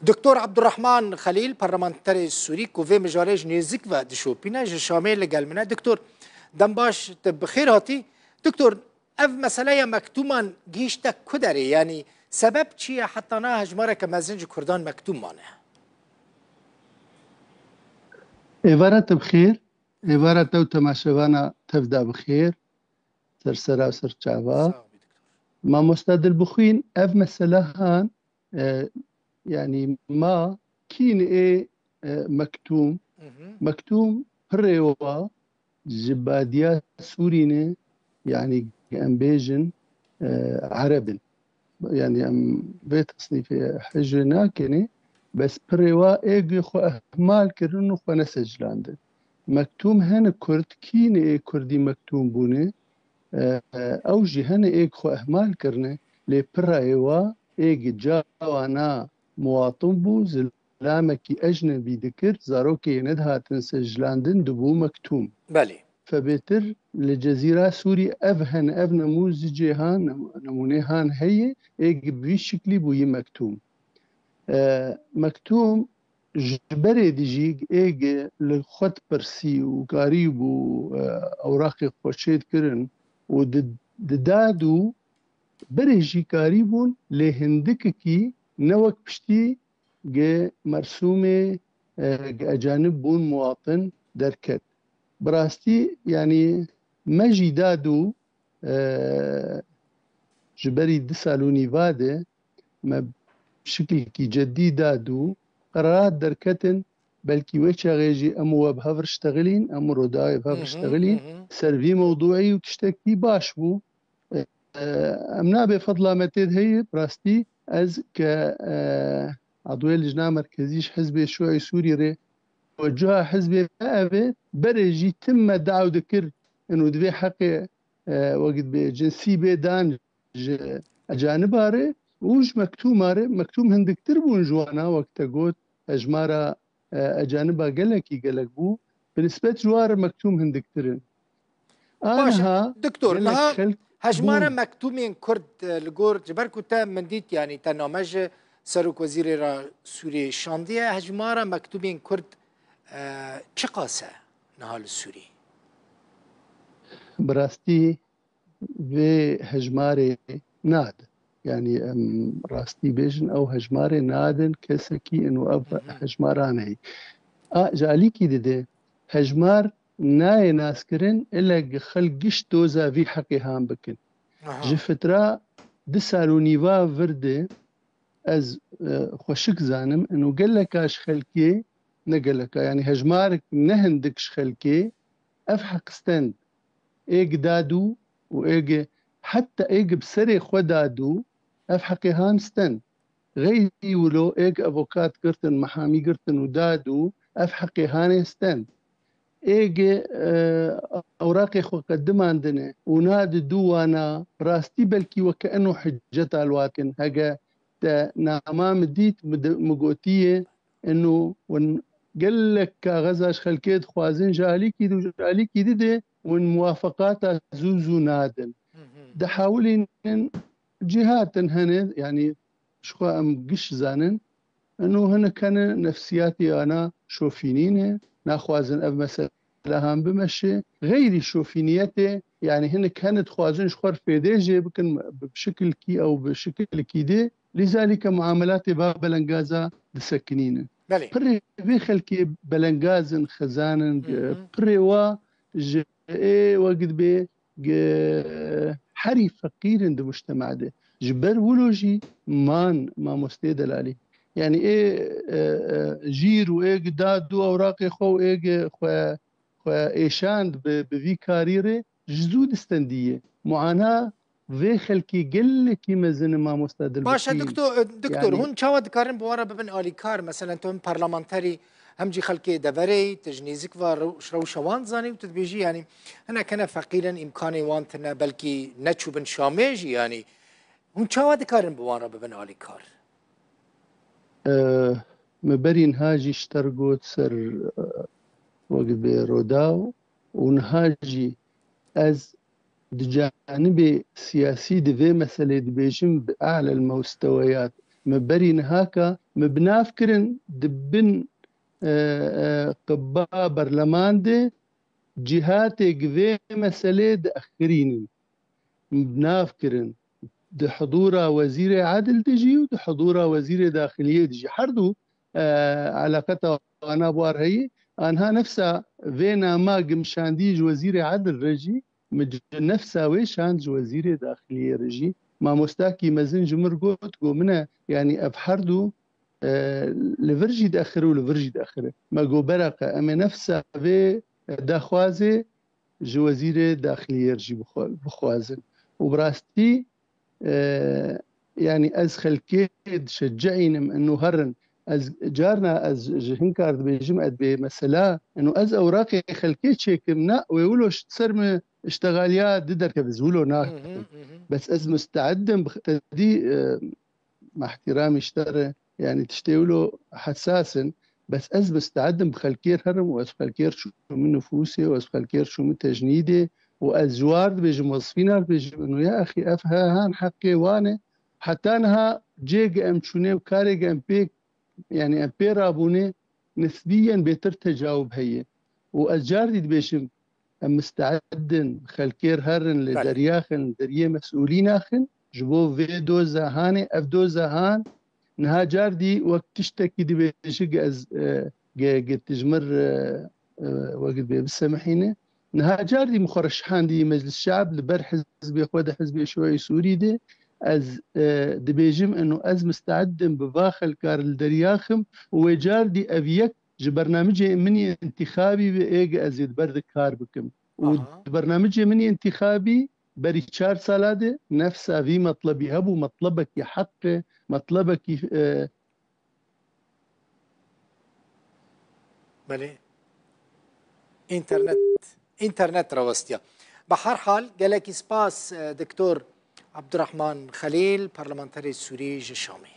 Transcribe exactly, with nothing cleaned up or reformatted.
Doktor Abdurrahman Xelîl, parlamenterê Sûrî ku vê mijarê ji nêzik ve dişopîne, ji Şamê li gel min e. Doktor, dem baş, te bi xêr hatî. Doktor, ev meseleya mektûman gihîşte ku derê? Yanî sebeb çi ye heta niha hejmareke mezin ji Kurdan mektûm mane? Êvara te bi xêr, êvara te û temaşevana tev da bi xêr, ser sera û ser çava. Sağ ol, doktor. Mamosta Dilbixwîn, ev mesele han, e, yanî ma kîn ê, e, mektûm, Hı hı. mektûm pirê wa ji badiya Sûrî ne, yanî em bêjin, e, Ereb in. Yanî em vê tesnîfê hicê nakinê, bes pirê wa ê gi xwe ihmal kirin û xwe neseclandin. Mektûm hene Kurd, kîn ê Kurdî mektûm bûne, e, ew jî hene ê gi xwe ihmal kirine, lê pirayê wa ê gi cawana muwatin bû, zilamekî ecnebî dikir, zarokê yê nedihatin sejlandin dibû mektûm. Belê. Febêtir li Cezîra Sûrî ev hene, ev nemûzicê han, nem-, nemûnê han heye, ê gi bi vî şiklî bûyî mektûm. E, mektûm ji berê dijî ê gi li xwe dipirsî û karîbû, e, ewraqê xwe çêdikirin û di, didad û berê jî karîbûn, lê hindikekî ne wek piştî gi mersûmê, e, gi ecanib bûn muwatin derket. Bi rastî, yanî me jî dad û, e, ji berî du sal û nîva de me şiklekî cedî dad û qerarat derketin, belkî wê çaxê jî em û we bi hev re ştexilîn, em û Rodayê bi hev re Hı hı, ştexilîn, hı hı. ser vî mewdûî û tiştekî baş bû. E, em nabê fedla me tê de heye, bi rastî ez ke, e, adwê Lijna Merkezî ji Hizbê Şuayê Sûrî rê, tewecuha hizbê me ev e, berê jî tim me daw dikir, ino divê heqê, e, wekî dibê cinsî bê dan ji ecaniba re û ji mektûma re. Mektûm hindiktir bûn ji wana, wek te got, hejmara, e, ecaniba gelekî gelek bû. Bi nisbet ji wan re mektûm hindiktir in. Baş e, Aniha doktor, gelek niha xelk hejmara bûn. Mektûmên Kurd, e, li gor, ji ber ku te min dît, yanî te name ji Serokwezîrê re Sûriyê şandiye, hejmara mektûmên Kurd, e, çiqas e niha li Sûrî? Bi rastî vê hejmarê nadin. Yanî em rastî bêjin, ew hejmarê nadin kesekî ino ev Hı hı. hejmaran heyî. A, ji alîkî dide hejmar nayê naskirin, ile gi xelk giş doza vî heqê han bikin. Aha. Ji fitra du sal û nîva vir de ez, e, xweşik zanim, ino geleka ji xelkê, ne geleka, yanî hejmarek ne hindik ji xelkê ev heq stend. Ê gi dadû û ê gi, heta ê gi bi serê xwe dadû, ev heqê han stend. Xeyrî wilo ê gi avokat girtin, mehamî girtin û dadû, ev heqê hanê stend. Ê gi, e, ewraqê xwe qedimandine û nadidû wana, bi rastî belkî weke eno hiceta li wa dikin. Hege te nama min dît, min di-, min gotiye, eno win gelek kaxeza ji xelkê dixwazin, ji alîkî di û ji alîkî di de win muwafeqata zû zû nadin. Hı hı. Dihewilînin cîhatin hene, yanî ji xwe em giş zanin, eno hinek hene nefsiyatê ana şofînî ne, naxwazin ev mesele han bimeşe. Xeyrî şofîniyetê, yanî hinek hene dixwazin ji xwe re fêdê jê bikin, bi şikilkî ew bi şikilkî dê, lîzalîke muamelatê va belengaza disekinînin. Belê. Pirê vê xelkê belengaz in, xezan in, Hı hı. pirê wa ji ê wek dibê ge-, herî feqîr in di mujtema de. Ji ber wilo jî man mamosteyê delalî. Yanî ê, e, e, jîr û ê gi dadû ewraqê xwe û ê gi xwe, xwe êşand bi, bi vî karî re ji zû distendiye. Muana vê xelkê gelekî mezin e, mamosta Dilbixwîn. Baş e, doktor, e, doktor, Yanî hûn çawa dikarin bi wan re bibin alîkar? Meselen, tu him parlamenterî, hem jî xelkê deverê yî, tu ji nêzik ve rew-, rewşa wan dizanî û tu dibêjî, yanî, hinek hene feqîr in, îmkanê wan tune, belkî neçûbin Şamê jî, yanî, hûn çawa dikarin bi wan re bibin alîkar? E, me berî niha jî ji te re got ser, e, wek dibê Rodaw û niha jî ez di canibê siyasî di vê meselê dibêjim bi e'lel mewsteweyat. Me berî niha ka Min bi nav kirin di bin, e, e, qiba berleman de cîhatê gi vê meselê diexirînin. Min bi nav kirin di hidûra wezîrê edil de jî û di hidûra wezîrê daxiliyê de jî. Her du, e, eleqeta wana bi war heyî. Anha nefsa vê nama gimşandî ji wezîrê edil re jî, min ji nefsa wê şand ji wezîrê daxiliyê re jî. Mamostakî mezin ji mir got, got, min e, yanî ev her du, e, li vir jî diexire û li vir jî diexire. Me got, bereqe, em ê nefsa vê daxwazê ji wezîrê daxiliyê re jî bixwe-, bixwazin. Û bi rastî, e, yanî ez xelkê dişeceînim eno herin. Ez carna ez ji hin kar dibêjim, ez dibê mesela, eno ez ewraqê xelkê çêkim, na, wê wilo ş-, ser min iştexaliya di derkeve, ez wilo nakim. Bes ez musteedim, bi-, te dî, e, mehtiramî ji te re, yanî tiştê wilo hesas in, bes ez misteedim bi xelkê re herim û ez xelkê re çûmî nifûsê û ez xelkê re çûmî tecnîdê û ez ji war dibêjim, wezfîna dibêjim, ino ya exî, ev he-, han heqê wan e. Heta niha cê gi em çûnê û karê gi em pê, yanî em pê rabûnê, nisbiyen bêtir tecawib heye. Û ez car dî dibêjim, em misteedin xelkê re herin, li Belê. deryaxin, deriyê mesûlî naxin, ji bo vê doza hanê, ev doza han, niha car dî wek tiştekî dibêjik ez, e, ge-, ge tijmir, e, e, wek dibê bisemihîne. Niha car dî min xwe re şihandî Meclis Şe'b li ber hizbê xwe de, Hizbê Şueyê Sûrî de, ez, e, dibêjim, eno ez misteedim bi va xelkar li deryaxim û wê car dî ev yek ji bernamicê min yê intixabî bi êg ez ê di ber de kar bikim. Û Aha. di bernamicê min yê intixabî berî çar sala de nefsa vî metlebî hebû, metlebekî heq e, metlebekî, e, Belê. Înternet, înternet rawestiya. Bi her hal, gelekî spas, e, Doktor Abdurrahman Xelîl, parlamenterê Sûrî ji Şamê.